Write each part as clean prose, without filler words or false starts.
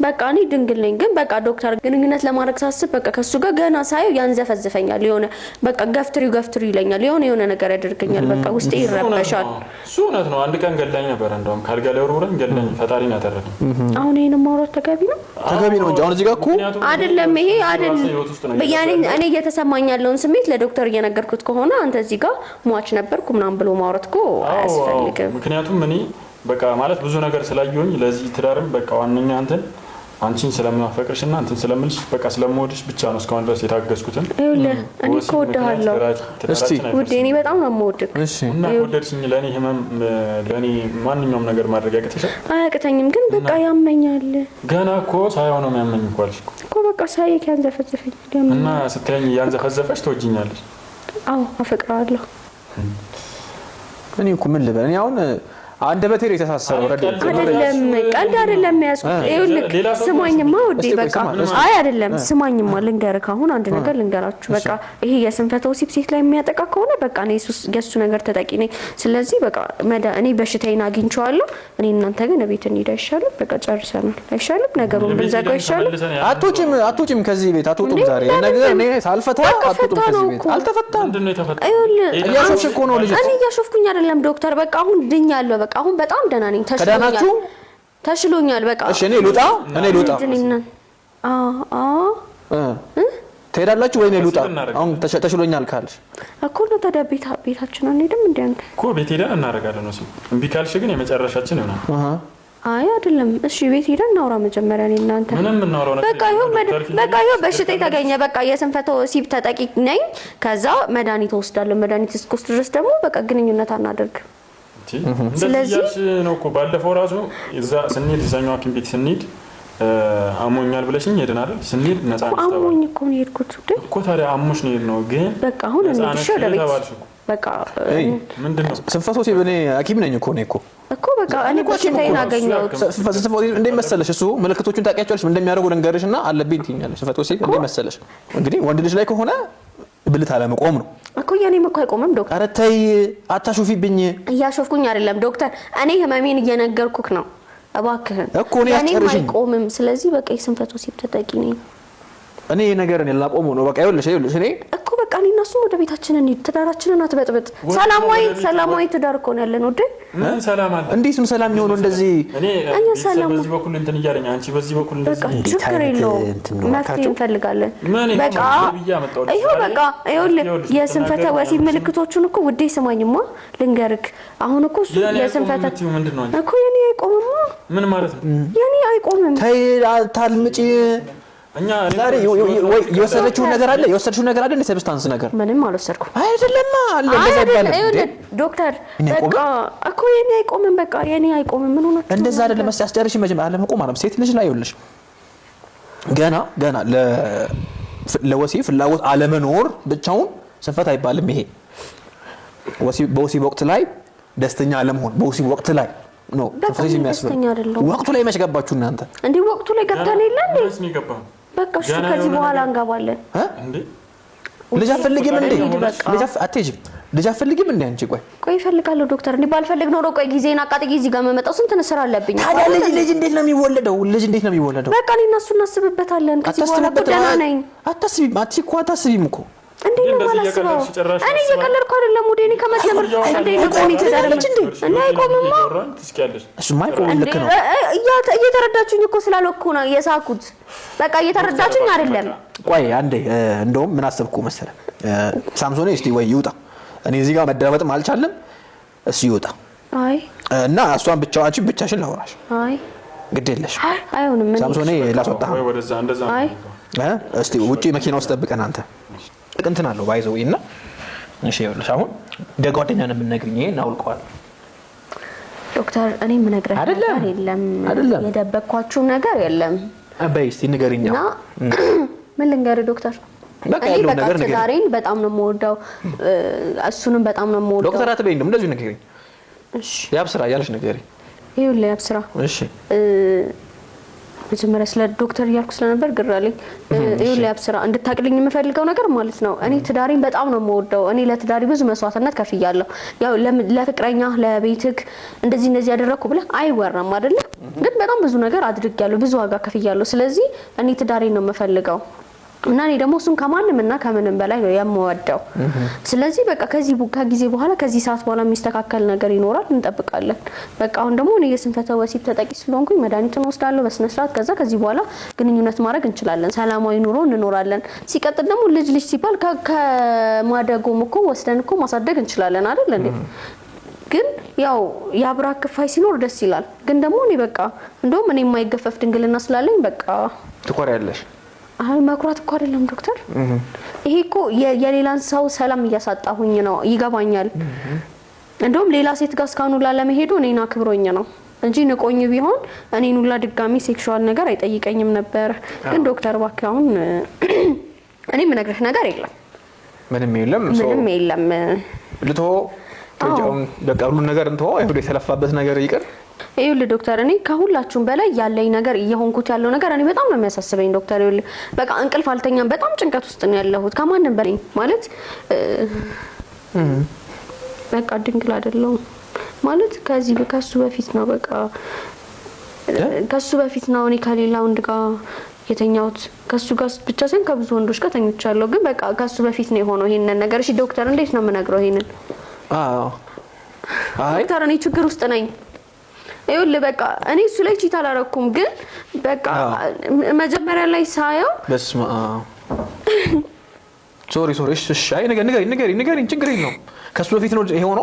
በቃ እኔ ድንግል ነኝ፣ ግን በቃ ዶክተር ግንኙነት ለማድረግ ሳስብ በቃ ከሱ ጋር ገና ሳየው ያንዘፈዝፈኛል። የሆነ በቃ ገፍትሪው ገፍትሪው ይለኛል። የሆነ የሆነ ነገር ያደርገኛል። በቃ ውስጤ ይረበሻል። እሱ እውነት ነው። አንድ ቀን ገላኝ ነበረ። እንደውም ካልጋ ላይ ወርውረኝ ገላኝ። ፈጣሪ ነው ያተረፈኝ። አሁን ይሄን ማውራት ተገቢ ነው? ተገቢ ነው እንጂ አሁን እዚህ ጋር እኮ አይደለም። ይሄ አይደለም። ያኔ እኔ እየተሰማኝ ያለውን ስሜት ለዶክተር እየነገርኩት ከሆነ አንተ እዚህ ጋር ሟች ነበርኩ ምናምን ብሎ ማውራት እኮ አያስፈልግም። ምክንያቱም እኔ በቃ ማለት ብዙ ነገር ስላየሁኝ ለዚህ ትዳርም በቃ ዋነኛ እንትን አንቺን ስለማፈቅርሽ እና እንትን ስለምልሽ በቃ ስለምወድሽ ብቻ ነው እስካሁን ድረስ የታገዝኩትን። ይኸውልህ እኔ እኮ እወድሃለሁ እስቲ ውዴ፣ እኔ በጣም ነው የምወድህ። እና ከወደድሽኝ ለእኔ ህመም ለእኔ ማንኛውም ነገር ማድረግ ያቅትሻል? አያቅተኝም፣ ግን በቃ ያመኛል። ገና እኮ ሳየው ነው የሚያመኝ እኮ አልሽ እኮ። በቃ ሳይክ ያንዘፈዘፈኛል። እና ስታየኝ እያንዘፈዘፈሽ ትወጂኛለሽ? አዎ አፈቅረዋለሁ። እኔ እኮ ምን ልበል እኔ አሁን አንደበቴ ነው የተሳሰረው። አይደለም ቀልድ አይደለም ያዝኩት። ይኸውልህ ስማኝማ ውዴ፣ በቃ አይ አይደለም ስማኝማ፣ ልንገርህ አሁን አንድ ነገር ልንገራችሁ። በቃ ይሄ የስንፈተ ወሲብ ሴት ላይ የሚያጠቃ ከሆነ በቃ እኔ የሱ ነገር ተጠቂ ነኝ። ስለዚህ በቃ እኔ በሽታዬን አግኝቼዋለሁ። እኔ እናንተ ግን ቤት እንሂድ አይሻልም? በቃ ጨርሰናል አይሻልም? ነገሩን ብንዘጋው አይሻልም? አትወጪም፣ አትወጪም ከዚህ ቤት አትወጡም። ዛሬ ነገር እኔ ሳልፈታ አትወጡም ከዚህ ቤት። አልተፈታም። እያሾፍሽ እኮ ነው ልጅ። እኔ እያሾፍኩኝ አይደለም ዶክተር። በቃ አሁን ድኛለሁ። በቃ አሁን በጣም ደህና ነኝ። ተሽሎኛል፣ ተሽሎኛል። በቃ እሺ፣ እኔ ልውጣ፣ እኔ ልውጣ። ትሄዳላችሁ ወይ? እኔ ልውጣ አሁን ተሽሎኛል ካልሽ እኮ ነው። ታዲያ ቤታችን አንሄድም እንዴ? አንተ እኮ ቤት ሄደን እናደርጋለን። እሱ እምቢ ካልሽ ግን የመጨረሻችን ይሆናል። አይ አይደለም። እሺ ቤት ሄደን እናውራ መጀመሪያ እኔ እናንተ። ምንም እናውራው ነገር በቃ ይኸው በቃ ይኸው በሽታ የተገኘ በቃ የስንፈተ ወሲብ ተጠቂ ነኝ። ከዛ መድኃኒት እወስዳለሁ። መድኃኒት እስክወስድ ድረስ ደግሞ በቃ ግንኙነት አናደርግም። ስለዚህ ነው እኮ ባለፈው ራሱ እዛ ስንሄድ እዛኛው ሐኪም ቤት ስንሄድ አሞኛል ብለሽኝ ሄደን አይደል? ስንሄድ ነፃ ነሽ ተባለ። አሞኝ እኮ ነው የሄድኩት እኮ። ታዲያ አሞሽ ነው የሄድነው፣ ግን በቃ አሁን እንሂድ እሺ፣ ወደ ቤት በቃ ምንድን ነው ስንፈተ ወሲብ? እኔ ሐኪም ነኝ እኮ እኔ እኮ እኮ በቃ እኔ በሽታዬን አገኘሁት። ስንፈተ ወሲብ እንዴት መሰለሽ፣ እሱ ምልክቶቹን ታውቂያቸዋለሽ፣ እንደሚያደርጉ ልንገርሽ እና አለብኝ ትይኛለሽ። ስንፈተ ወሲብ እንዴት መሰለሽ እንግዲህ ወንድ ልጅ ላይ ከሆነ ብልት አለመቆም ነው እኮ። የኔም እኮ አይቆምም ዶክተር። ኧረ ተይ አታሾፊብኝ። እያሾፍኩኝ አይደለም ዶክተር፣ እኔ ህመሜን እየነገርኩክ ነው። እባክህን እኮ እኔ የኔም አስጨርሽኝ። አይቆምም። ስለዚህ በቃ የስንፈተ ወሲብ ተጠቂ ነኝ እኔ ይሄ ነገር እኔ ላቆመው ነው በቃ። ይኸውልሽ ይኸውልሽ እኔ እኮ በቃ እኔ እና እሱም ወደ ቤታችን እንሂድ። ትዳራችንን አትበጥብጥ። ሰላማዊ ሰላማዊ ትዳር እኮ ነው ያለን ውዴ። ምን ሰላም አለ? እንዴት ነው ሰላም የሚሆነው እንደዚህ? እኔ እኛ ቤተሰብ ሰላም በዚህ በኩል እንትን እያለኝ አንቺ በዚህ በኩል በቃ እንደዚህ ችግር አይነት የለውም። እንትን ነው መፍትሄ እባካችሁ። እንፈልጋለን። ምን ይሄ በቃ ብዬ አመጣሁልሽ ይኸው ዛሬ። በቃ ይኸውልህ ይኸውልሽ የስንፈተ ተናገር ወሲብ ምልክቶቹን እኮ ውዴ ስማኝማ ልንገርክ። አሁን እኮ እሱ የኔ አይቆምም የስንፈተ የምትይው ምንድን ነው አንቺ? እኮ የኔ አይቆምማ፣ ምን ማለት ነው? የኔ አይቆምም። ተይ አታልምጪ። እኛ ዛሬ ወይ የወሰደችውን ነገር አለ የወሰደችውን ነገር አለ እንደ substance ነገር ምንም አልወሰድኩም። አይደለማ አለ አይ እንደዛ አይደለም፣ አይባልም እንዴ። ይኸውልህ ዶክተር እኔ በቃ እኮ የኔ አይቆምም። በቃ የኔ አይቆምም። ምን ሆናችሁ ነው እንደዛ አይደለም። እስኪ አስጨርሺ መጀመሪያ። አለመቆም አለም ሴት ልጅ ላይ ይኸውልሽ ገና ገና ለወሲብ ፍላጎት አለመኖር ብቻውን ስንፈት አይባልም። ይሄ በወሲብ ወቅት ላይ ደስተኛ አለመሆን በወሲብ ወቅት ላይ ነው በቃ ስንፈት እኔ የሚያስብል። ደስተኛ አይደለሁም። ወቅቱ ላይ መች ገባችሁ እናንተ? እንዴ ወቅቱ ላይ ገብተን የለ እንዴ? ምንስ ነው የገባው? በቃ እሺ፣ ገና ከዚህ የሆነ በኋላ ነገር- እንገባለን። እ? እንዴ ልጅ አትፈልጊም እንዴ? እንሂድ በቃ። ልጅ አትሄጂም? ልጅ አትፈልጊም እንዴ አንቺ? ቆይ ቆይ እፈልጋለሁ ዶክተር። እንዴ ባልፈልግ ኖሮ ቆይ ጊዜን አቃጥዬ እዚህ ጋር የምመጣው ስንት ስራ አለብኝ። ታዲያ ልጅ ልጅ እንዴት ነው የሚወለደው? ልጅ እንዴት ነው የሚወለደው? በቃ እኔ እና እሱ እናስብበታለን። ከዚህ በኋላ እኮ አታስቢበትም። ደህና ነኝ። አታስቢም። አንቺ እኮ አታስቢም እኮ እንዴ ነው እንደዚህ የማላስበው? እየቀለድሽ ጭራሽ እኔ አስባ- እየቀለድኩ አይደለም ውዴ። እኔ ከመጀመር እንዴ ነው ቆይ እኔ ትዳር እንዴ? እንዴ አይቆምማ። እያወራን ትስቂያለሽ። እሱማ አይቆምም። እንዴ ልክ ነው። እየተረዳችሁኝ እኮ ስላልኩ ነው የሳኩት። በቃ እየተረዳችሁኝ አይደለም። ቆይ አንዴ እንደውም ምን አሰብኩ መሰለህ፣ ሳምሶኔ እስቲ ወይ ይውጣ፣ እኔ እዚህ ጋር መደመጥም አልቻለም፣ እሱ ይውጣ አይ እና እሷን ብቻ አንቺ ብቻሽን ላወራሽ አይ ግድ የለሽ። አይ አይሆንም። ምን ሳምሶኔ ላስወጣ ወይ ወደዛ እንደዛ ነው አይ እ እስቲ ውጪ መኪና ውስጥ ጠብቀን አንተ እንትን አለው ባይዘው እና እሺ ይኸውልሽ አሁን እንደ ጓደኛ ነው የምንነግሪኝ። ይሄን አውልቀዋለሁ። ዶክተር እኔ የምነግርህ አይደለም፣ ነገር የለም። አይደለም። የደበቅኳችሁ ነገር የለም። በይ እስቲ ንገሪኝ። እና ምን ልንገርህ ዶክተር? በቃ እኔ ያለውን በቃ ነገር ንገሪኝ። ትዳሬን በጣም ነው የምወደው፣ እሱንም በጣም ነው የምወደው። ዶክተር አትበይኝ፣ እንደውም እንደዚሁ ንገሪኝ። እሺ ያብስራ እያለሽ ንገሪኝ። ይኸውልህ ያብስራ፣ እሺ መጀመሪያ ስለ ዶክተር እያልኩ ስለነበር ግር አለኝ። ይኸውልህ ያብስራ፣ እንድታቅልኝ የምፈልገው ነገር ማለት ነው እኔ ትዳሬን በጣም ነው የምወደው። እኔ ለትዳሬ ብዙ መስዋዕትነት ከፍያለሁ። ያው ለፍቅረኛ ለቤትክ እንደዚህ እንደዚህ ያደረኩ ብለህ አይወራም አይደለ? ግን በጣም ብዙ ነገር አድርጌያለሁ፣ ብዙ ዋጋ ከፍያለሁ። ስለዚህ እኔ ትዳሬን ነው የምፈልገው እና እኔ ደግሞ እሱን ከማንም እና ከምንም በላይ ነው የምወደው። ስለዚህ በቃ ከዚህ ከጊዜ በኋላ ከዚህ ሰዓት በኋላ የሚስተካከል ነገር ይኖራል፣ እንጠብቃለን። በቃ አሁን ደግሞ እኔ የስንፈተ ወሲብ ተጠቂ ስለሆንኩኝ መድኃኒቱን ወስዳለሁ በስነ ስርዓት። ከዛ ከዚህ በኋላ ግንኙነት ማድረግ እንችላለን፣ ሰላማዊ ኑሮ እንኖራለን። ሲቀጥል ደግሞ ልጅ ልጅ ሲባል ከማደጎም እኮ ወስደን እኮ ማሳደግ እንችላለን አይደል እንዴ? ግን ያው የአብራክ ክፋይ ሲኖር ደስ ይላል። ግን ደግሞ እኔ በቃ እንደውም እኔ የማይገፈፍ ድንግልና ስላለኝ በቃ ትኮሪያለሽ። አይ መኩራት እኮ አይደለም ዶክተር፣ ይሄ እኮ የሌላን ሰው ሰላም እያሳጣሁኝ ነው፣ ይገባኛል። እንደውም ሌላ ሴት ጋር እስካሁን ሁላ ለመሄዱ እኔን አክብሮኝ ነው እንጂ ንቆኝ ቢሆን እኔን ሁላ ድጋሚ sexual ነገር አይጠይቀኝም ነበር። ግን ዶክተር እባክህ አሁን እኔ የምነግርህ ነገር የለም፣ ምንም የለም፣ ምንም የለም። ልቶ በቃ ሁሉን ነገር እንተወው፣ ይሁን የተለፋበት ነገር ይቅር። ይኸውልህ ዶክተር እኔ ከሁላችሁም በላይ ያለኝ ነገር እየሆንኩት ያለው ነገር እኔ በጣም ነው የሚያሳስበኝ ዶክተር። ይኸውልህ በቃ እንቅልፍ አልተኛም፣ በጣም ጭንቀት ውስጥ ነው ያለሁት ከማንም በላይ ማለት በቃ ድንግል አይደለሁም ማለት ከዚህ ከሱ በፊት ነው በቃ ከሱ በፊት ነው እኔ ከሌላ ወንድ ጋር የተኛሁት። ከሱ ጋር ብቻ ሳይሆን ከብዙ ወንዶች ጋር ተኝቻለሁ፣ ግን በቃ ከሱ በፊት ነው የሆነው ይሄንን ነገር። እሺ ዶክተር እንዴት ነው የምነግረው ይሄንን? አዎ አይ ዶክተር እኔ ችግር ውስጥ ነኝ። ይኸውልህ በቃ እኔ እሱ ላይ cheat አላረኩም፣ ግን በቃ መጀመሪያ ላይ ሳየው በስመ አብ sorry sorry። እሺ እሺ። አይ ንገሪኝ ንገሪኝ ንገሪኝ፣ ችግር የለውም። ከሱ በፊት ነው ይሄ ሆኖ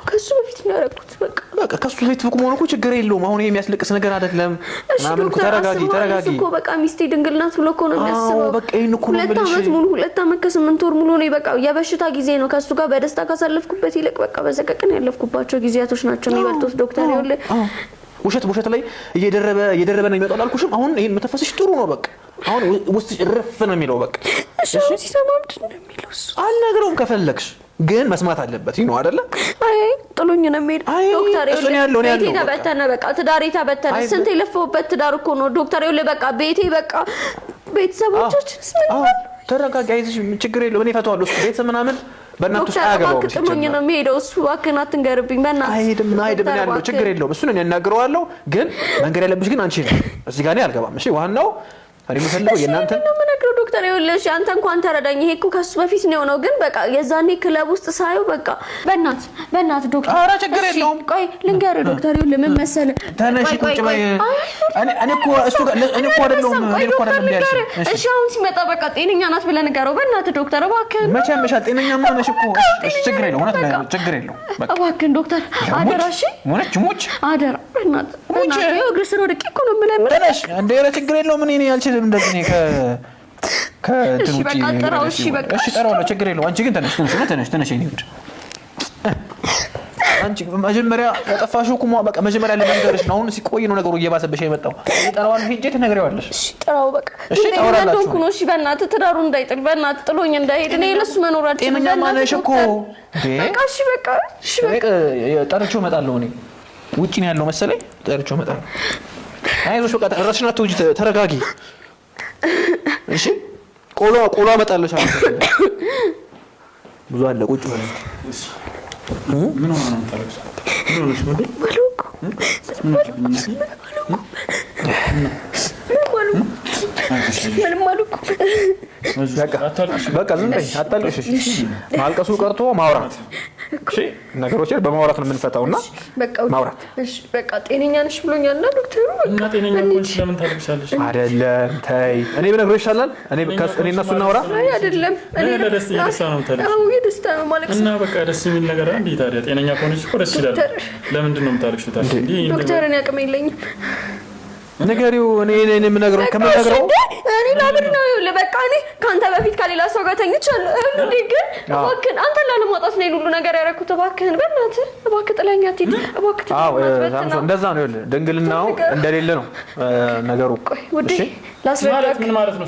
ከሱ በፊት ነው ያደረኩት። በቃ በቃ ከሱ በፊት መሆኑ እኮ ችግር የለውም። አሁን ይሄ የሚያስለቅስ ነገር አይደለም ምናምን እኮ። ተረጋጊ ተረጋጊ። እኮ በቃ ሚስቴ ድንግል ናት ብሎ እኮ ነው የሚያስበው። በቃ ይሄን እኮ ነው 2 ዓመት ሙሉ 2 ዓመት ከ8 ወር ሙሉ ነው በቃ የበሽታ ጊዜ ነው። ከሱ ጋር በደስታ ካሳለፍኩበት ይልቅ በቃ በሰቀቀን ያለፍኩባቸው ጊዜያቶች ናቸው የሚበልጡት ዶክተር። ይኸውልህ ውሸት ውሸት ላይ እየደረበ እየደረበ ነው የሚመጣው አላልኩሽም? አሁን ይሄን መተፈስሽ ጥሩ ነው። በቃ አሁን ውስጥሽ እርፍ ነው የሚለው። በቃ እሺ ሲሰማ ምንድን ነው የሚለው እሱ? አልነግረውም። ከፈለግሽ ግን መስማት አለበት። ይሄ ነው አይደለ? አይ ጥሎኝ ነው የሚሄድ ዶክተር። ይኸውልህ ቤቴ ተበተነ፣ በቃ ትዳሬ ተበተነ። ስንት የለፈውበት ትዳር እኮ ነው ዶክተር። ይኸውልህ በቃ ቤቴ በቃ ቤተሰቦቻችንስ ምን ይላሉ? ተረጋጊ፣ አይዞሽ፣ ችግር የለውም። እኔ እፈታዋለሁ። እሱ ቤተሰብ ምናምን በእናትህ ውስጥ አያገባውም። ዶክተር ጥሎኝ ነው የሚሄደው እሱ። እባክህን አትንገርብኝ በእናትህ። አይሄድም አይሄድም፣ እኔ ያለው ችግር የለውም። እሱን እኔ እናገረዋለሁ። ግን መንገድ ያለብሽ ግን አንቺ ነው። እዚህ ጋር እኔ አልገባም። እሺ ዋናው እኔ የምፈልገው የእናንተ ነው የምነግረው ዶክተር። ይኸውልሽ አንተ እንኳን ተረዳኝ። ይሄ እኮ ከሱ በፊት ነው የሆነው። ግን በቃ የዛኔ ክለብ ውስጥ ሳየው በቃ በእናትህ በእናትህ ዶክተር። ኧረ ችግር የለውም። ቆይ ልንገርህ ዶክተር፣ ይኸውልህ ምን መሰለህ፣ ተነሺ ቁጭ በይ። እኔ እኮ እሱ ጋር እኔ እኮ አይደለሁም እኔ እኮ አይደለም ያልሽኝ። እሺ አሁን ሲመጣ በቃ ጤነኛ ናት ብለህ ንገረው በእናትህ ዶክተር እባክህን። መቼ ያመሻል? ጤነኛማ ነሽ እኮ። እሺ ችግር የለውም። እውነት ችግር የለውም። በቃ እባክህን ዶክተር አደራ። እሺ ሙች ሙች አደራ በእናትህ በእናትህ። ይኸው እግር ስር ወድቄ እኮ ነው የምለምንህ። ተነሽ እንደ ኧረ ችግር የለውም። እኔ አልችልም እንደዚህ እኔ ከእንትን ውጪ። እሺ በቃ እሺ ጠራዋለሁ፣ ችግር የለውም። አንቺ ግን ተነሽ ተነሽ ተነሽ ተነሽ። የእኔ ውድ አንቺ መጀመሪያ ያጠፋሽው እኮ በቃ መጀመሪያ ለመንገርሽ ነው። አሁን ሲቆይ ነው ነገሩ እየባሰብሽ የመጣው። እጠራዋለሁ ሄጄ ትነግሪዋለሽ። እሺ ጥራው በቃ። እሺ ታወራላችሁ ነው። እሺ በእናትህ ትዳሩ እንዳይጥል በእናትህ ጥሎኝ እንዳይሄድ እኔ ለእሱ መኖር አልችልም። ጤነኛማ ነሽ እኮ በቃ እሺ በቃ እሺ በቃ ጠርቼው እመጣለሁ። እኔ ውጪ ነው ያለው መሰለኝ። ጠርቼው እመጣለሁ። አይዞሽ በቃ ራስሽን አትውጂ፣ ተረጋጊ። እሺ ቆሎ ቆሎ አመጣለሽ። ብዙ አለ ቁጭ በል። ምን ሆነ ነው የምታለቅሰው? ምን ሆነሽ ነው? ምንም አልኩ። በቃ ዝም በይ አታልቅሽ። ማልቀሱ ቀርቶ ማውራት እሺ፣ ነገሮችን በማውራት ነው የምንፈታው እና ማውራት። እሺ በቃ ጤነኛ ነሽ ብሎኛል እና ዶክተሩ። እና ጤነኛ ከሆንሽ ለምን ታለቅሻለሽ? አይደለም ተይ፣ እኔ ብነግርሽ ይሻላል። እኔ እኔ እና እሱ እናውራ። አይ አይደለም፣ እኔ ለደስታ ነው የምታለቅሽው። አዎ የደስታ ነው ማለቅስ። እና በቃ ደስ የሚል ነገር አንዴ። ታዲያ ጤነኛ ከሆነች እኮ ደስ ይላል። ለምንድን ነው የምታለቅሽው ታዲያ? ዶክተር እኔ አቅም የለኝም። ንገሪው። እኔ እኔ የምነግረው ከምነግረው እኔ ላብድ ነው። ይኸውልህ በቃ እኔ ከአንተ በፊት ከሌላ ሰው ጋር ተኝቻለሁ። እንዴ ግን እባክህን አንተን ላለማጣት ነው ሁሉ ነገር ያደረኩት። እባክህን በእናትህ እባክህ ጥለኸኝ አትሂድ። እባክህ አዎ፣ እንደዛ ነው። ይኸውልህ ድንግልናው እንደሌለ ነው ነገሩ። ቆይ ውዴ ላስረዳክ።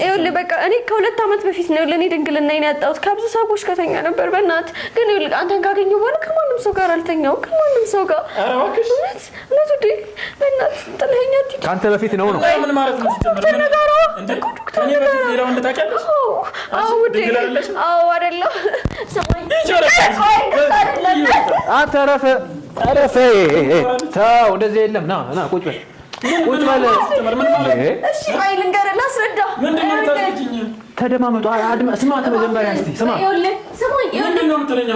ይኸውልህ በቃ እኔ ከ2 ዓመት በፊት ነው ለኔ ድንግልናዬን ያጣሁት። ከብዙ ሰዎች ከተኛ ነበር። በእናትህ ግን ይኸውልህ አንተን ካገኘሁ በኋላ ከማንም ሰው ጋር አልተኛሁም። ከማንም ሰው ጋር። ኧረ እባክሽ እውነት እውነት ውዴ፣ በእናትህ ጥለኸኝ አትሂድ። ከአንተ በፊት ነው ነው ምን ማለት ነው? ዶክተር ንገረው እኮ ዶክተር ንገረው። ሌላው እንድታውቂያለሽ? አዎ ውዴ፣ አዎ አይደለም። ስማኝ፣ አንተ እረፍ፣ እረፍ፣ ተው፣ እንደዚህ የለም። ና ና፣ ቁጭ በል ቁጭ በል። እሺ ቆይ ልንገርህ፣ ላስረዳ። ምንድን ነው የምታስረጂኝ? ተደማመጡ። ስማት መጀመሪያ እስኪ ስማ። ስማኝ፣ ምንድን ነው የምትለኝ?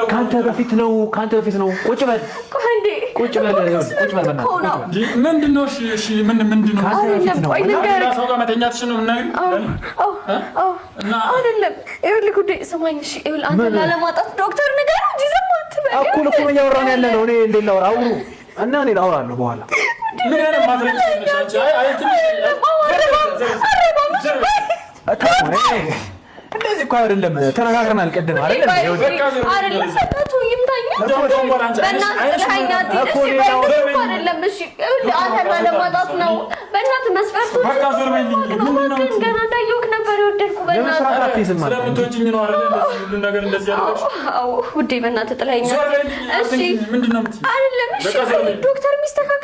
ከአንተ በፊት ነው፣ ከአንተ በፊት ነው። ቁጭ በል ቁጭ በል ቁጭ በል። ምንድን ነው? እሺ ምንድን ነው? ከአንተ በፊት ነው። ሌላ ሰው ጋር መተኛትሽን ነው የምናገሪው? አይደለም። ይኸውልህ ጉዴ ስማኝ፣ እሺ ይኸውልህ አንተን ላለማጣት ዶክተር ንገረው እንጂ ዝም አትበል። እኩል እኩል እያወራን ያለ ነው። እኔ እንዴት ላውራ? አውሩ እና እኔ ላውራለሁ በኋላ። ምን አይነት ማድረግ ትችላለሽ? አይ አይ ትንሽ እንደዚህ እኮ አይደለም። ተነጋግረናል ቅድም አይደለም? ዶክተር የሚስተካከል